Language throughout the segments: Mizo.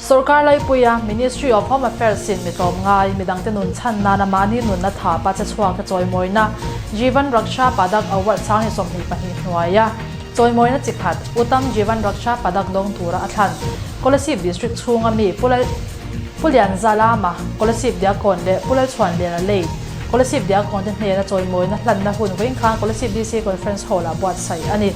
Sorkar laipuia Ministry of Home Affairs in mi tlawmngai, midangte nun chhan nana mahni nunna thapa che chhuak te chawimawina Jeevan Raksha Padak Award 2022 hnuaia chawimawina chi khat Uttam Jeevan Raksha Padak dawng tura a thlan Kolasib District chhunga mi Pu Pu Lianzalama, Kolasib Diakkawn leh Pu Lalchhuanliana Lei, Kolasib Diakkawn te hnena chawimawina hlanna hun vawiin Kolasib DC Conference Hall-ah buatsaih a ni.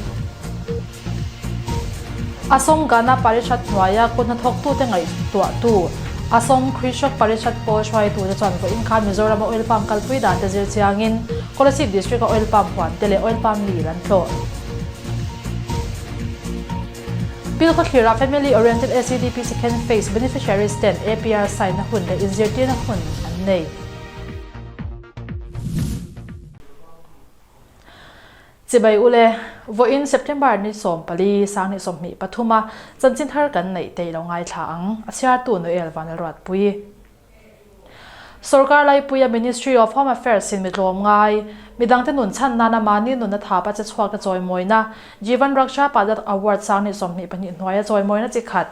Asom Gana Parishad hnuaia kut hnathawktute ngaihtuahtu Asom Krishak Parishad pawl hruaitute chuan vawiin khan Mizorama oil palm kalpui dan te zir chiangin Kolasib District-a oil palm huan te leh oil palm mill an tlawh. Pilkhawthlirah Family Oriented ACDP Second Phase Beneficiaries ten APR sign na hun leh inzirtirna hun an nei. Chibai ule, vawiin September ni 14, 2023 a chanchin thar kan neih teih lo ngaithla ang, a chhiartu Noel Vanlalruatpui. Sorkar laipuia Ministry of Home Affairs in mi tlawm ngai, midangte nun chhan nana mahni nunna thapa che chhuak te chawimawina Jeevan Raksha Padak Award 2022 hnuaia chawimawina chi khat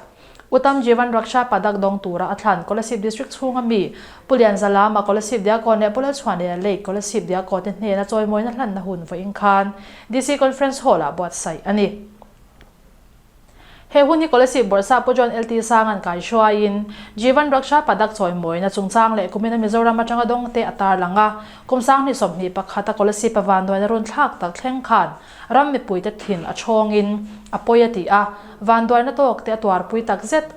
Uttam Jeevan Raksha Padak dawng tura a thlan Kolasib District chhunga mi Pu Lianzalama Kolasib Diakawn leh Pu Lalchhuanliana Lake Kolasib Diakawn te hnena chawimawina hlanna hun vawiin khan DC Conference Hall-ah buatsaih a ni. He hun hi Kolasib Bawrhsap Pu John LT Sanga'n kaihruaiin Jeevan Raksha Padak chawimawina chungchang leh kumina Mizoram atanga dawngte a tarlang a, kum 2021 a Kolasib a vanduaina run thlak tak thleng khan ram mipuite thin a chhawngin a pawi a ti a, vanduaina tawkte a tuarpui takzet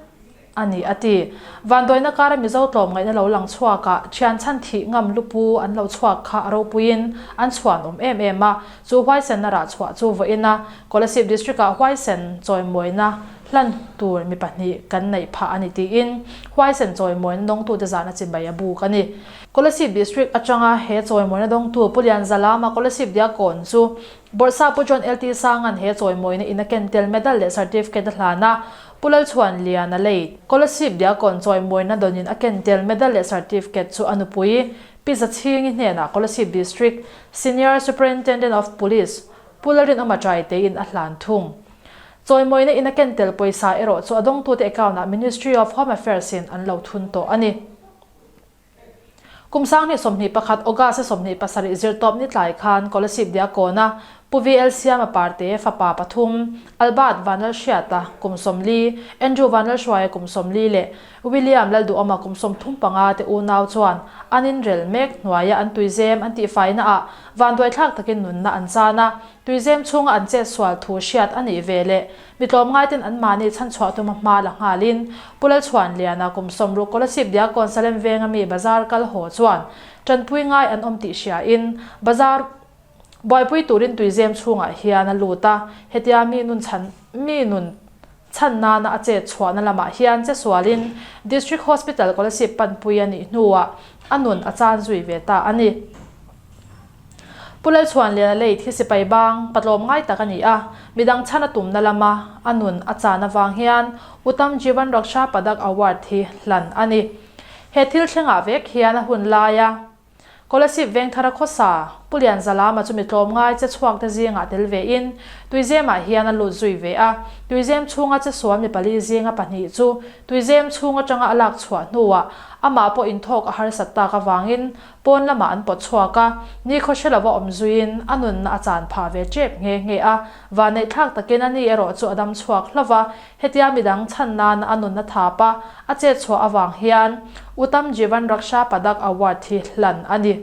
a ni a ti. Vanduaina kara Mizo tlawmngaihna lo lang chhuakah thian chhan thih ngam lupu an lo chhuak kha a ropuiin an chhuan awm em em a, chu huaisenna rah chhuah chu vawiina Kolasib District-ah huaisen chawimawina hlan tur mi pahnih kan neih phah a ni tiin huaisen chawimawina dawngtute zahna chibai a buk a ni. Kolasib District atanga he chawimawina dawngtu Pu Lianzalama Kolasib Diakawn chu Bawrhsap Pu John LT Sanga'n he chawimawina in a ken tel medal leh certificate a hlan a, Pu Lalchhuanliana lei Kolasib Diakawn chawimawina dawnin a ken tel medal leh certificate chu a nupui Pi Zachhingi hnenah Kolasib District Senior Superintendent of Police Pu Lalrinawma Chaite-in a hlan thung. Chawimawina in a ken tel pawisa erawh chu a dawngtute account-ah Ministry of Home Affairs-in an lo thun tawh a ni. Kum 2021 August 27 zirtawp ni tlai khan Kolasib Diakawna Pu VL Siama Parte fapa pathum, Albert Vanlalhriata kum 40, Andrew Vanlalhruaia kum 40 leh William Lalduhawma kum 35 te unau chuan an inrel mek hnuaia an tuizem an tihfaina ah vanduaithlak takin nunna an chan a, tuizem chhunga an chetsual thu hriat a nih ve leh Mi tlawmngaiten anmahni chhanchhuah tuma hma la nghalin Pu Lalchhuanliana kum 60 Kolasib Diakawn Salem venga mi bazar kal haw chuan tanpui ngai an awm tih hriain bazar buaipui turin tuizem chhungah hian a lut a, hetia mi nun chhan mi nun chhan nana a chet chhuahna lamah hian che sualin District Hospital Kolasib panpui a nih hnuah a nun a chan zui ve ta a ni. Pu Lalchhuanliana lei thi sipai bang patlawm ngai tak a ni a, midang chhan a tumna lama a nun a chan avang hian Uttam Jeevan Raksha Padak Award hi hlan a ni. He thil thlengah vek hian a hun laia Kolasib Vengthara khawsa Pu Lianzalama chu mi tlawmngai che chhuakte zingah tel vein Tuizemah hian a lut zui ve a, Tuizem chhunga che sual mi pali zinga pahnih chu Tuizem chhung atanga a lak chhuah hnuah amah pawh inthawk a harsat tak avangin Pawn lamah an pawt chhuak a, nikhaw hre lova awm zuiin a nunna a chan phah ve tep nghe nghe a, vanneihthlak takin a ni erawh chu a dam chhuak hlauh va, hetia midang chhan nana a nunna thap a, a chet chhuah avang hian Uttam Jeevan Raksha Padak Award hi hlan a ni.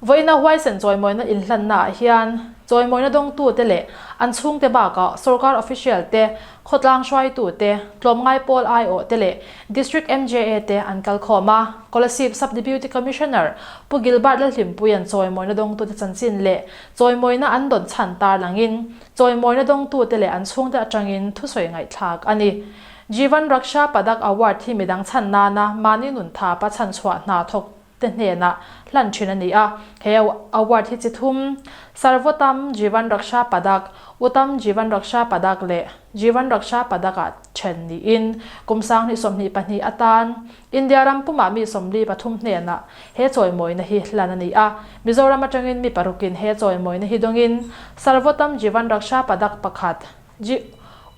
Vawiina huaisen chawimawina inhlanna ah hian chawimawina dawngtute leh an chhungte bakah sorkar official te, khawtlang hruaitute, tlawmngai pawl aiawh te leh District MJA te an kal khawm a, Kolasib Sub Deputy Commissioner Pu Gilbert Lalhlimpuia'n chawimawina dawngtute chanchin leh chawimawina an dawn chhan tarlangin chawimawina dawngtute leh an chhungte atangin thusawi ngaihthlak a ni. Jeevan Raksha Padak Award hi midang chhan nana mahni nun thapa chhanchhuah hna thawk te hnenah hlan thin a ni a, he award hi chi thum, Sarvottam Jeevan Raksha Padak, Uttam Jeevan Raksha Padak leh Jeevan Raksha Padak ah then niin kum 2022 atan India ram pumah mi 43 hnenah he chawimawina hi hlan a ni a, Mizoram atangin mi parukin he chawimawina hi dawngin Sarvottam Jeevan Raksha Padak pakhat,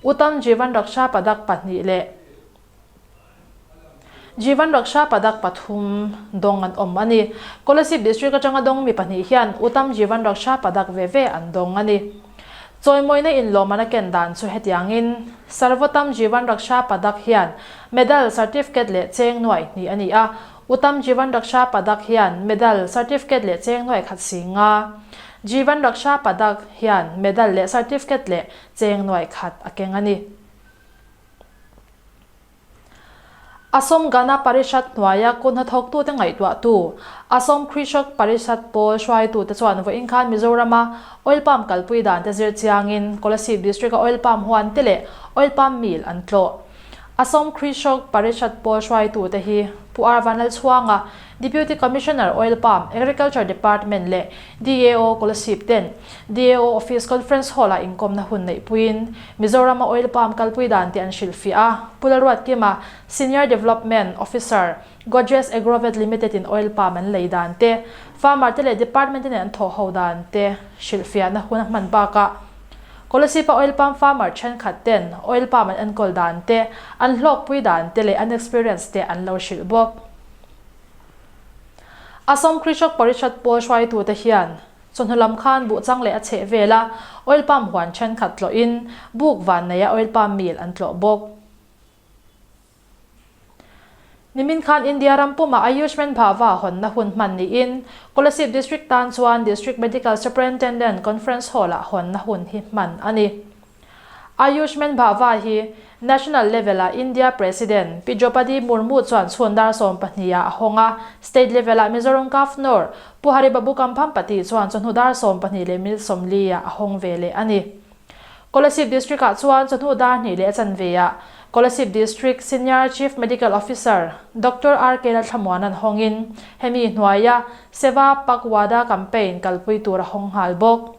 Uttam Jeevan Raksha Padak pahnih leh. Jeevan Raksha Padak pathum dawng an awm a ni. Kolasib District atanga dawng mi pahnih hian Uttam Jeevan Raksha Padak ve ve an dawng a ni. Chawimawina inlawm an a ken dan chu hetiangin Sarvottam Jeevan Raksha Padak hian medal, certificate leh cheng nuaih hnih a ni a, Uttam Jeevan Raksha Padak hian medal, certificate leh cheng nuaih khat si nga. Jeevan Raksha Padak hian medal leh certificate leh cheng nuaih khat a keng a ni. Asom Gana Parishad hnuaia kut hnathawktute ngaihtuahtu, Asom Krishak Parishad pawl hruaitute chuan vawiin khan Mizorama Oil Palm kalpui dante zir chiangin Kolasib District-a Oil Palm huan te leh Oil Palm Mill an tlawh. Asom Krishak Parishad pawl hruaitute hi Pu R Vanlalchhuanga, Deputy Commissioner Oil Palm, Agriculture Department leh DAO Kolasib ten DAO Office Conference Hall-ah inkawmna hun neihpuiin Mizorama Oil Palm kalpui dan tih an hrilhfiah a, Pu Lalruatkima, Senior Development Officer, Godrej Agrovet Limited in Oil Palm an lei dan te, Farmer te leh Department te nen an thawh ho dan te hrilhfiahna hun a hman bakah Kolasib-a Oil Palm Farmer thenkhat ten Oil Palm an enkawl dan te, an hlawkpui dan te leh an experience te an lo hrilh bawk. Assam Krishak Parishad pawl hruaitute hian Chawhnu lam khan buhchang leh a chheh vela oil palm huan thenkhat tlawhin buk van neia oil palm mill an tlawh bawk. Nimin khan India ram pumah Ayushman Bhava hawnna hun hman niin Kolasib District tan chuan District Medical Superintendent Conference Hall-ah hawnna hun hi hman a ni. Ayushman Bhava hi National level-ah India President Pi Draupadi Murmu chuan chhun dar 12 ah a hawng a, State level-ah Mizoram Governor Pu Hari Babu Kambhampati chuan chawhnu dar 12 leh minute 40 ah a hawng ve leh a ni. Kolasib District-ah chuan chawhnu dar hnih leh a chanve ah Kolasib District Senior Chief Medical Officer Doctor RK Lalthlamuana'n hawngin hemi hnuaia Seva Pakwada Campaign kalpui tur a hawng nghal bawk.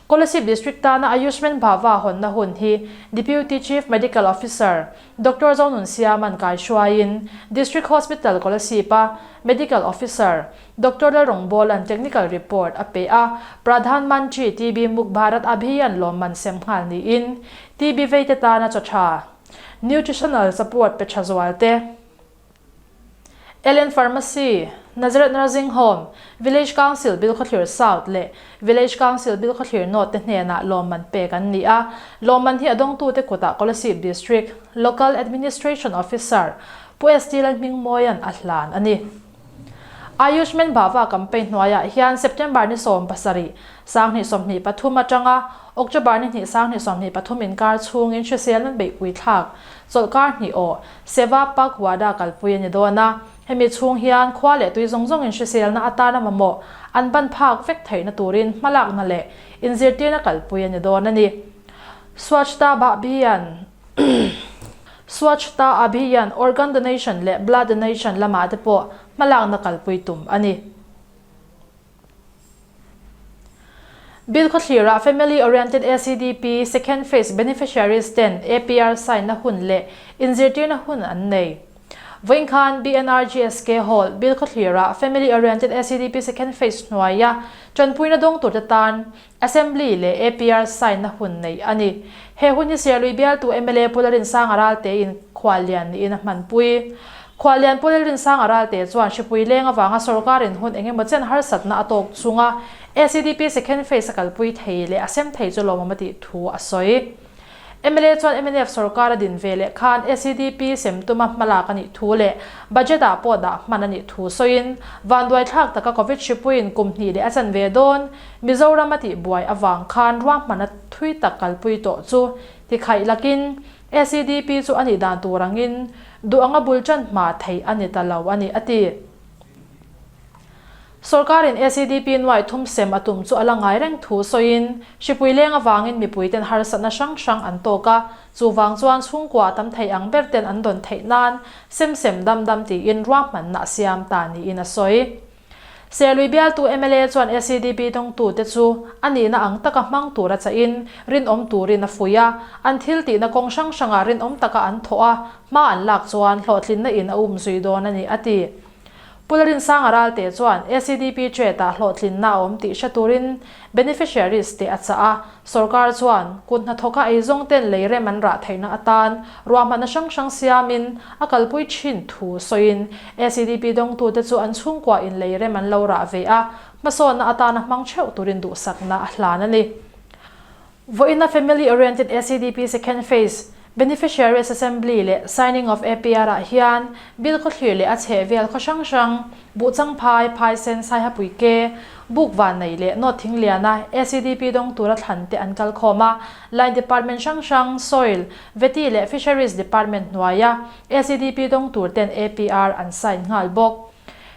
Kolasib District tana Ayushman Bhava hawnna hun hi Deputy Chief Medical Officer Doctor Zonun Siaman kaihruaiin District Hospital Kolasib-a Medical Officer Doctor Lalrawngbawla'n technical report a pe a, Pradhan Mantri TB Muk Bharat Abhiyan lawmman sem nghal niin TB veite tana chaw tha, nutritional support pe tha zual te, Ellen Pharmacy, Nazareth Nursing Home, Village Council Bilkhawthlir South leh Village Council Bilkhawthlir North te hnenah lawmman pek an ni a. Lawmman hi a dawngtute kutah Kolasib District Local Administration Officer Pu ST Lalhmingmawia'n a hlan a ni. Ayushman Bhava campaign hnuaiah hian September ni 17, 2023 atanga October ni hnih 2023 inkar chhungin hriselna beihpui thlak chawlhkar hnih aw Seva Pakhwada kalpui a ni dawn a, hemi chhung hian khua leh tui zawng zawngin hriselna atana mamawh an ban phak vek theihna turin hmalakna leh inzirtirna kalpui a ni dawn a ni. Swachhta Abhiyan Swachhta Abhiyan Organ Donation leh Blood Donation lamah te pawh hmalakna kalpui tum a ni. Bill khawthlirah Family Oriented ACDP Second Phase Beneficiaries ten APR sign na hun leh inzirtirna hun an nei. Vawiin khan BNRGSK Hall, Bill khawthlirah Family Oriented ACDP Second Phase hnuaia tanpuina dawng turte tan Assembly leh APR sign na hun neih a ni. He hun hi Serlui bialtu mla Pu Lalrinsanga Ralte in khuallian niin a hmanpui. Khuallian Pu Lalrinsanga Ralte chuan hripui leng avanga sorkarin hun eng emaw chen harsatna a tawk chunga ACDP second phase a kalpui thei leh a sem thei chu lawmawm a tih thu a sawi. Mla chuan mnf sorkar a din ve leh khan ACDP sem tuma hmalak a nih thu leh budget ah pawh dah hman a nih thu sawiin vanduaithlak taka Covid hripuiin kum hnih leh a chan ve dawn Mizoram a tih buai avang khan ruahman a thui tak kalpui tawh chu tikhaih lakin ACDP chu a nih dan tur angin duh anga bul tan hma theih a ni ta lo a ni a ti. Sorkarin ACDP nuai thum sem a tum chu a la ngai reng thu sawiin hripui leng avangin mipuiten harsatna hrang hrang an tawk a, chuvang chuan chhungkua a tam thei ang ber ten an dawn theih nan sem sem dam dam tiin ruahmanna a siam ta niin a sawi. Serlui bialtu mla chuan ACDP dawngtute chu a nihna ang taka hmang tura chahin rinawm turin a fuih a, an thil tihna kawng hrang hrangah rinawm taka an thawh a, hma an lak chuan hlawhtlinna in a umzui dawn a ni a ti. Pu Lalrinsanga Ralte chuan ACDP Trade-ah hlawhtlinna a awm tih hre turin beneficiaries te a chah a, sorkar chuan kut hnathawka eizawngten lei rem an rah theihna atan ruahmanna hrang hrang siamin a kalpui thin thu sawiin ACDP dawngtute chu an chhungkuain lei rem an lo rah ve a, hmasawnna atana hmang theuh turin duhsakna a hlan a ni. Vawiina Family Oriented ACDP Second Phase Beneficiaries Assembly leh Signing of APR ah hian Bill khawthlir leh a chheh vel khaw hrang hrang, Buhchangphai, Phaisen, Saihapui ke, Buk Vannei leh Nawt Thingliana ACDP dawng tura thlan te an kal khawm a, Line Department hrang hrang, Soil, Vety leh Fisheries Department hnuaia ACDP dawng tur ten APR an sign nghal bawk.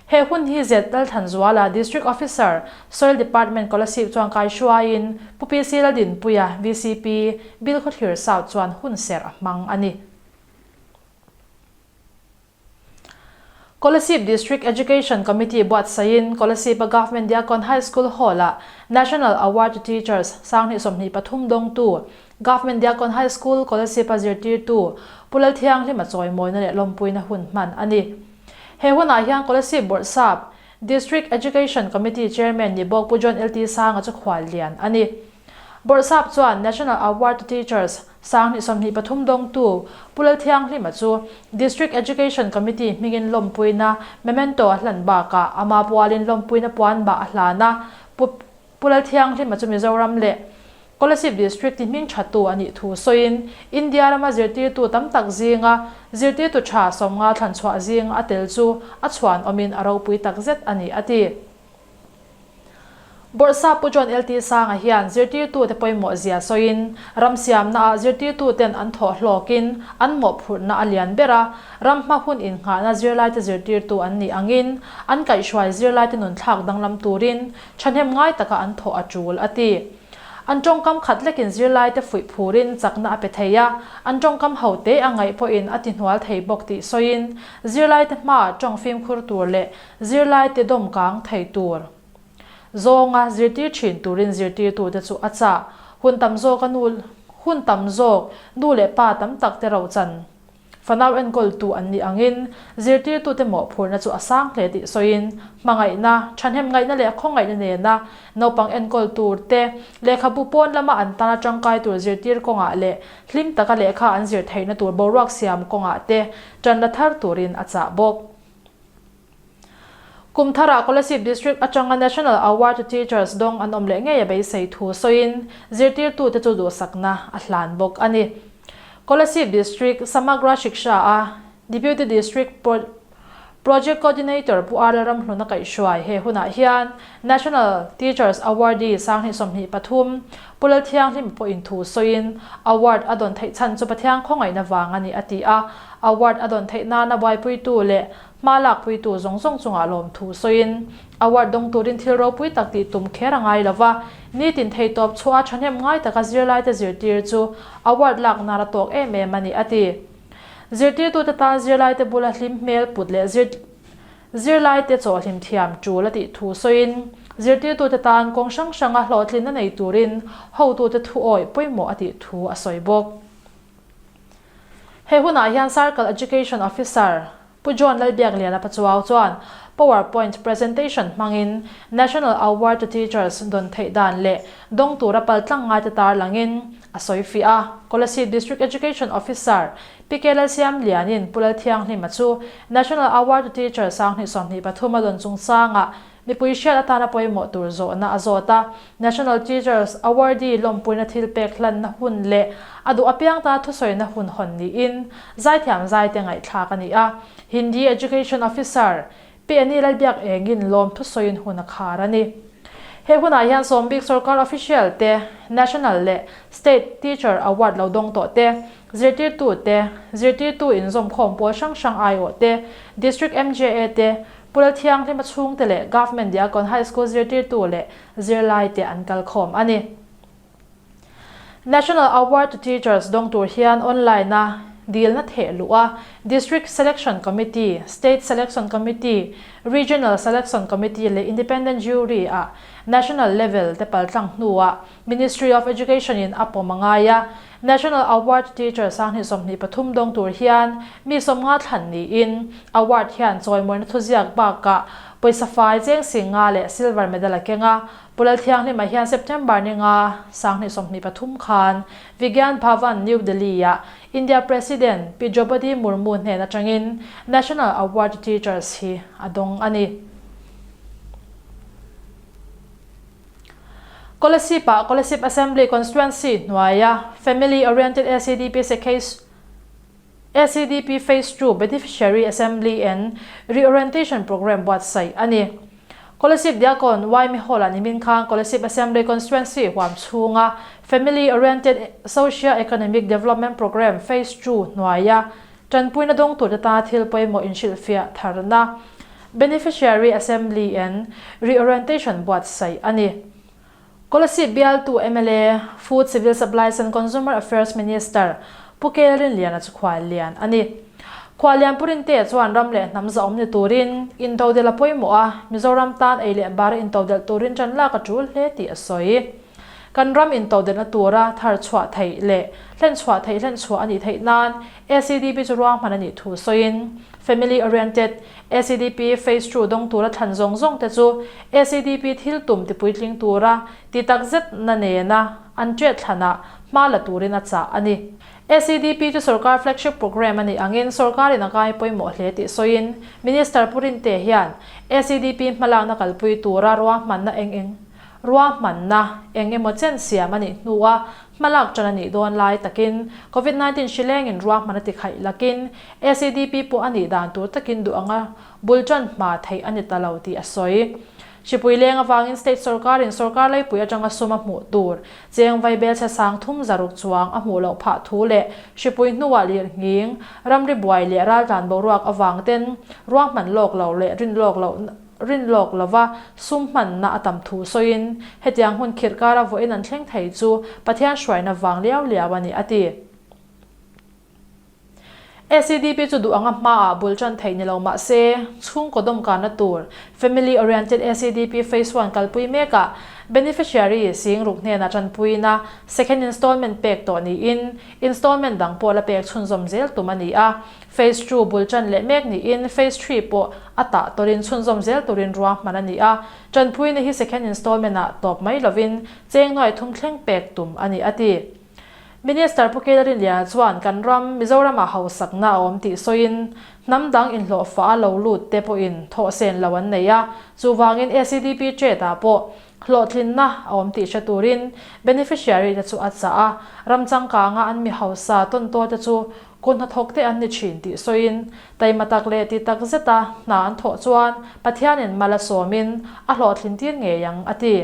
He hun hi Z Lalthanzuala, District Officer, Soil Department Kolasib chuan kai hruaiin Pu PC Laldinpuia, vcp, Bilkhawthlir South chuan hun serh a hmang a ni. Kolasib District Education Committee buatsaihin Kolasib-a Government Diakon High School Hall-ah National Award to Teachers 2023 dawngtu Government Diakon High School Kolasib-a zirtirtu Pu Lalthianghlima chawimawina leh lawmpuina hun hman a ni. He hunah hian Kolasib Bawrhsap, District Education Committee Chairman ni bawk Pu John LT Sanga chu khual lian a ni. Bawrhsap chuan National Award to Teachers 2023 dawngtu Pu Lalthianghlima chu District Education Committee hmingin lawmpuina memento a hlan bakah ama pualin lawmpuina puan bah a hlan a, Pu Pu Lalthianghlima chu Mizoram leh Kolasib District ti hming thattu a nih thu sawiin, India rama zirtirtu tam tak zinga zirtirtu tha 50 thlan chhuah zing a tel chu a chhuan awmin a ropui tak zet a ni, a ti. Bawrhsap Pu John LT Sanga hian zirtirtute pawimawh zia sawiin, ram siamnaah zirtirtuten an thawh hlawkin an mawhphurhna a lian ber a, ram hma hun innghahna zirlaite zirtirtu an nih angin an kaihhruai zirlaite nunthlak danglam turin thahnem ngai taka an thawh a tul, a ti. An tawngkam khat lekin zirlaite fuih phurin chakna a pe thei a, an tawngkam ho te a ngaih pawhin a tihnual thei bawk tih sawiin zirlaite hmaah tawng fimkhur tur leh zirlaite dawm kang thei tur zawnga zirtir thin turin zirtirtute chu a chah. Hun tam zawk a nu hun tam zawk nu leh pa tam tak te rochan Fanau enkawltu an nih angin zirtirtute mawhphurhna chu a sang hle tih sawiin, hmangaihna, thahnemngaihna leh khawngaihna nena naupang enkawl tur te, lehkhabu pawn lama an tana tangkai tur zirtir kawngah leh hlim taka lehkha an zir theihna tur boruak siam kawngah te tan la thar turin a chah bawk. Kum tharah Kolasib District atanga National Award to Teachers dawng an awm leh ngei a beisei thu sawiin zirtirtute chu duhsakna a hlan bawk a ni. Kolasib District Samagra Shiksha-a Deputy District Project Coordinator Pu R Lalramhluna kaihhruai he hunah hian National Teachers Awardee 2023 Pu Lalthianghlim pawhin thu sawiin award a dawn theih chhan chu Pathian khawngaihna vang a ni a ti a, award a dawn theih nana buaipuitu leh Hma lakpuitu zawng zawng chungah lawmthu sawiin, award dawng turin thil ropui tak tih tum kher a ngai lova, nitin theitawp chhuah a thahnem ngai taka zirlaite zirtir chu award lak nan a tawk em em a ni, a ti. Zirtirtute tan zirlaite bula hlim hmel put leh zirlaite chawhhlim thiam tul a tih thu sawiin, zirtirtute tan kawng hrang hranga hlawhtlinna nei turin hotute thu awih pawimawh a tih thu a sawi bawk. He hunah hian Circle Education Officer Pu John Lalbiakliana Pachuau chuan Power Point Presentation hmangin National Award to Teachers dawn theih dan leh dawng tura paltlang ngaite tarlangin a sawi fiah a. Kolasib District Education Officer Pi K Lalsiamlianin Pu Lalthianghlima chu National Award to Teachers 2023 a dawn chungchangah Mipui hriat atana pawimawh tur zawhna a zawt a, National Teachers Awardee lawmpuina thil pek hlanna hun leh a duh apiang tana thusawina hun hawn niin zaithiam zaite ngaihthlak a ni a. Hindi Education Officer, Pi Annie Lalbiak engin lawm thusawiin hun a khar a ni. He hunah hian sawmbik sorkar official te, National leh State Teacher Award lo dawng tawh te, zirtirtu te, zirtirtu inzawmkhawm pawl hrang hrang aiawh te, District MJA te, Pu Lalthianghlima chhungte leh Government Diakon High School zirtirtu leh zirlaite an kal khawm a ni. National Award to Teachers dawng tur hian online-a dilna theh luh a, District Selection Committee, State Selection Committee, Regional Selection Committee leh Independent Jury-ah National Level te paltlang hnuah Ministry of Education-in a pawm a ngai a. National Award Teacher 2023 dawng tur hian mi 50 thlan niin award hian chawimawina thuziak bakah pawisa fai cheng 50 leh silver medal a keng a. Pu Lalthianghlima hian September ni nga 2023 khan Vigyan Bhavan, New Delhi-ah India President Pi Draupadi Murmu hnen atangin National Award Teachers hi a dawng a ni. Kolasib-ah Kolasib Assembly Constituency hnuaia Family Oriented ACDP Sekhei ACDP Phase Ii Beneficiary Assembly and Reorientation Programme buatsaih a ni. Kolasib Diakon Yma Hall-ah nimin khan Kolasib Assembly Constituency huam chhunga Family Oriented Socio-Economic Development Programme Phase Ii hnuaia tanpuina dawng turte tana thil pawimawh inhrilhfiah tharna Beneficiary Assembly and Reorientation buatsaih a ni. Kolasib bialtu mla, Food, Civil Supplies and Consumer Affairs Minister Pu Kel Rinliana chu khuallian a ni. Khuallian Pu Rintea chuan ram leh hnam zahawm ni turin intodelh a pawimawh a, Mizoram tan ei leh bar intodelh turin ṭan lak a ṭul hle tih a sawi. Kan ram intodelhna tura thar chhuah theih leh hlen chhuah theih hlen chhuah a nih theih nan ACDP chu ruahman a nih thu sawiin Family Oriented ACDP Phase Ii dawng tura thlan zawng zawng te chu ACDP thil tum tipuitling tura ti tak zet na nena an ṭet thlanah hma la turin a chah a ni. ACDP chu sorkar flagship programme a nih angin sorkarin a ngai pawimawh hle tih sawiin Minister Pu Rinte hian ACDP hmalakna kalpui tura ruahmanna eng eng Ruahmanna eng emaw chen siam a nih hnua hmalak ṭan a nih dawn lai takin Covid 19 hri lengin ruahman a ti khaih lakin ACDP pawh a nih dan tur takin duh anga bul ṭan hma theih a ni ta lo tih a sawi. Hripui leng avangin state sorkarin sorkar leipui aṭanga sum a hmuh tur cheng vaibelchhe 360 chuang a hmuh loh phah thu leh hripui hnuah lirnghing, ramri buai leh raltlan boruak avang ten ruahman lawk lo leh rin lawk loh Rin lawk lova sum hmanna a tam thu sawiin, hetiang hun khirh kara vawiin an thleng thei chu Pathian hruaina vang liau liau a ni, a ti. ACDP chu duh anga hmaah bul tan theih ni lo mah se, chhungkaw dawmkanna tur Family Oriented ACDP Phase One kalpui mekah beneficiary singruk hnenah tanpuina second installment pek tawh niin, installment dang pawh la pek chhunzawm zel tum a ni a. Phase Two bul ṭan leh mek niin Phase Three pawh a tah tawlhin chhunzawm zel turin ruahman a ni a, ṭanpuina hi second installment-ah tawp mai lovin cheng nuai thum thleng pek tum a ni, a ti. Minister Pu Kela Rinliana chuan kan ram Mizoramah hausakna a awm tih sawiin hnam dang inhlawhfah a lo lut te pawhin thawhsen lo an nei a, chuvangin ACDP trade-ah pawh Hlawhtlinna a awm tih hre turin beneficiary te chu a chah a, ram changkanga an mi hausa tawntaw te chu kut hnathawk te an ni thin tih sawiin taima tak leh ti tak zeta hna an thawh chuan Pathianin mal a sawmin a hlawhtlin tir ngei ang a ti.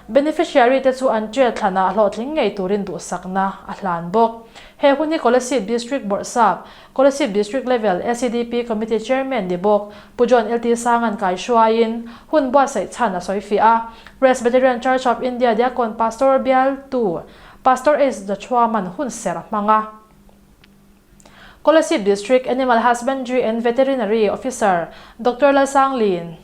Beneficiary te chu an ṭiat thlanah hlawhtling ngei turin duhsakna a hlan bawk. He hun hi Kolasib District Bawrhsap Kolasib District Level SEDP Committee Chairman ni bawk Pu John LT Sanga'n kaihruaiin hun buatsaih chhan a sawi fiah a. Presbyterian Church of India Diakon Pastor bialtu Pastor Ace Zachhuama'n hun ser a hmang a. Kolasib District Animal Husbandry and Veterinary Officer Doctor Lalsanglin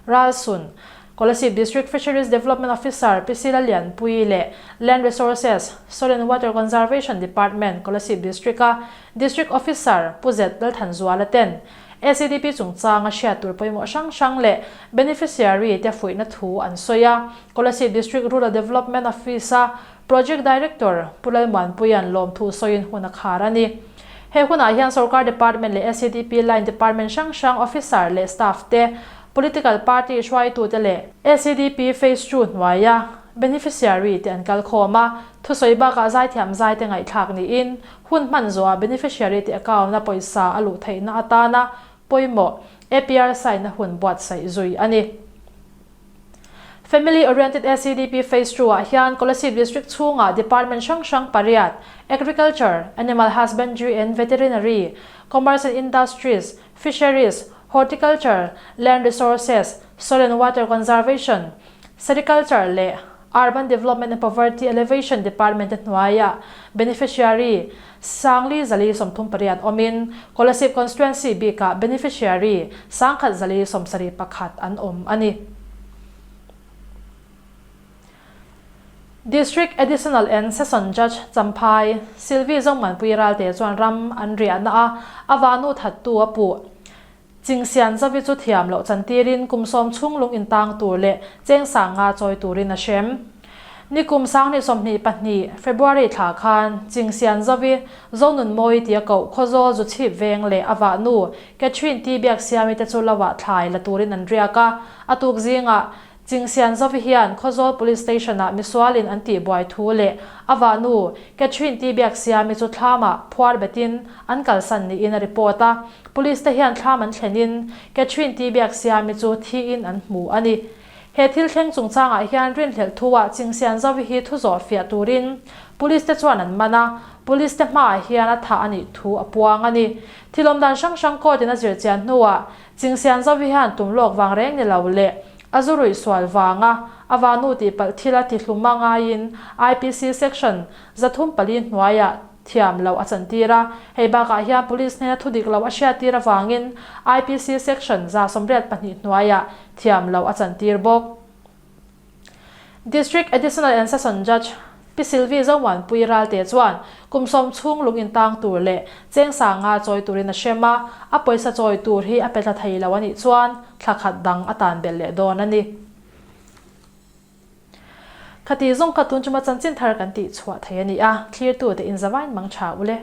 Ralsun, Kolasib District Fisheries Development Officer Pi Sila Lianpui leh Land Resources, Soil and Water Conservation Department, Kolasib District-a District Officer Pu Zet Lalthanzuala ten ACDP chungchanga hriat tur pawimawh hrang hrang leh beneficiary te fuihna thu an sawi a. Kolasib District Rural Development Office-a Project Director Pu Lalmuanpuia'n lawmthu sawiin hun a khar a ni. He hunah hian Sorkar Department leh SEDP line department hrang hrang officer leh staff te, political party hruaitute leh SEDP Phase Ii hnuaia beneficiary te an kal khawm a, thusawi bakah zaithiam zaite ngaihthlak niin hun hman zawhah beneficiary te account-a pawisa a luh theihna atana pawimawh APR sign-na hun buatsaih zui a ni. Family Oriented SEDP Phase Ii ah hian Kolasib District chhungah Department hrang hrang pariat, Agriculture, Animal Husbandry and Veterinary, Commerce and Industries, Fisheries, Horticulture, Land Resources, Soil and Water Conservation, Sericulture leh Urban Development and Poverty Alleviation Department te hnuaiah beneficiary 4,438 awmin Kolasib Constituency bikah beneficiary 1,471 an awm a ni. District Additional and Session Judge Champhai, Sylvie Zohmanpui Ralte chuan ram an riahna a a vanu thattu a puh. Chingsian Zavi chu thiam loh chantirin kum sawm chhung lung intang tur leh cheng sanga chawi turin a hrem. Ni kum 2022, February thla khan Chingsian Zavi, Zonunmawi tia koh Khawzawl zu chhip veng leh a vahnu Catherine T Biaksiami te chu lo ah thlai la turin an riak a, a tuk zingah Chingsian Zavi hian Khawzawl Police Station-ah misualin an tihbuai thu leh a vahnu Catherine T Biaksiami chu thlamah phuar betin an kalsan niin a report a, Police te hian thlam an thlenin Catherine T Biaksiami chu thiin an hmu a ni. He thil thleng chungchangah hian rinhlelh thu-ah Chingsian Zavi hi thu zawh fiah turin Police te chuan an man a, Police te hmaah hian a thah a nih thu a puang a ni. Thil awm dan hrang hrang court in a zir chian hnuah Chingsian Zavi hian tum lawk vang reng ni lo leh a zu ruih sual vanga a vanu tihpalh thil a tihlum a ngaiin IPC section 304 hnuaiah thiam loh a chantir a, hei bakah hian Police hnena thu dik lo a hriattir avangin IPC section 182 hnuaiah thiam loh a chantir bawk. District Additional and Session Judge Pi Sylvie Zomuanpui Ralte chuan kum sawm chhung lung intang tur leh cheng sanga chawi turin a hrem a, a pawisa chawi tur hi a pe tla thei lo a nih chuan thla khat dang a tan belh leh dawn a ni. Khati zawng kha tun chuma chanchin thar kan tih chhuah thei a ni a, thlirtute inzavain mang tha ule.